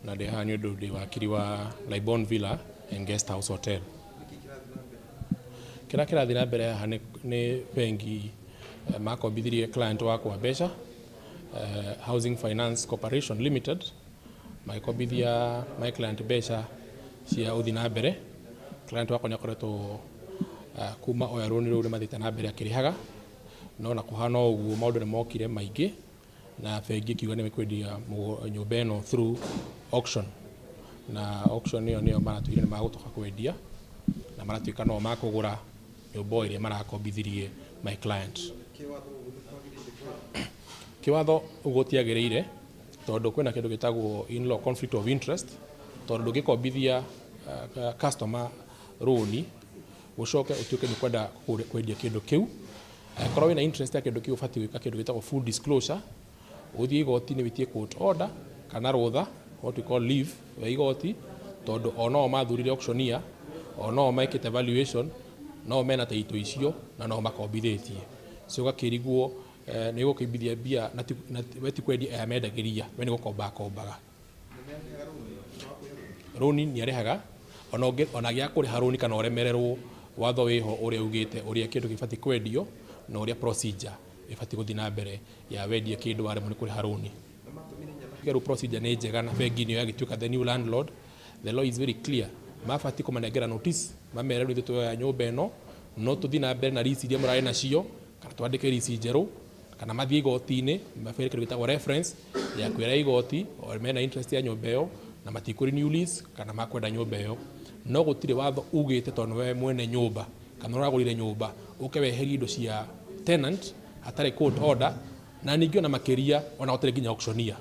Na ndĩ haha nĩ ũndũ ndĩ wakiri wa Laibon Villa and Guest House Hotel. Kĩrĩa kĩrathiĩ na mbere haha nĩ bengi makombithirie client wakwa mbeca, Housing Finance Corporation Limited, magĩkombithia my client mbeca cia ũthiĩ na mbere. Client wakwa nĩ akoretwo kuma oya rũni rũu nĩ mathiĩte na mbere akĩrĩhaga, no na kũhana ũguo maũndũ nĩ mokire maingĩ na bengi ĩkiuga nĩ ĩkwendia nyũmba ĩno through auction, na auction ĩyo nĩyo maratwĩrire nĩ magũtoka kwendia na maratuĩka no makũgũra nyũmba o ĩrĩa marakombithirie my client. Kĩwatho ũguo gũtiagĩrĩire tondũ kwĩna kĩndũ gĩtagwo in law conflict of interest, tondũ ndũngĩkombithia customer rũni ũcoke ũtuĩke nĩ ũkwenda kwendia kĩndũ kĩu. Angĩkorwo wĩna interest ya kĩndũ kĩu, ũbatiĩ gwĩka kĩndũ gĩtagwo full disclosure, ũthiĩ igoti-inĩ wĩtie court order kana rũtha, what we call leave ya igoti, tondũ o no mathurire auctioneer, o no mekĩte valuation, no mena title icio na no makombithĩtie. So ũgakĩrigwo nĩ ũgũkĩmbithia mbia na we ti kwendia aya mendagĩria, we nĩ gũkomba akombaga. Rũni nĩ arĩhaga, ona ona agĩaga kũrĩha rũni kana ũremererwo, watho wĩho ũrĩa ugĩte ũrĩa kĩndũ gĩbatiĩ kwendio na ũrĩa procedure ĩbatiĩ gũthiĩ na mbere ya wendia kĩndũ waremwo nĩ kũrĩha rũni. Rĩu procedure nĩ njega na bengi nĩyo yagĩtuĩka the new landlord. The law is very clear, mabatiĩ kũmanengera notice, mamere rĩu ithuĩ tuoya nyũmba ĩno, no tũthiĩ na mbere na lease iria mũrarĩ nacio kana twandĩke lease njerũ, kana mathiĩ igoti-inĩ mabere kĩndũ gĩtagwo reference ya kwĩra igoti o mena interest ya nyũmba ĩyo na matikũ renew lease kana makwenda nyũmba ĩyo. No gũtirĩ watho ugĩte tondũ nĩwe mwene nyũmba kana ũragũrire nyũmba ũke weherie indo cia tenant hatarĩ court order, na ningĩ ona makĩria ona gũtarĩ nginya auctioneer.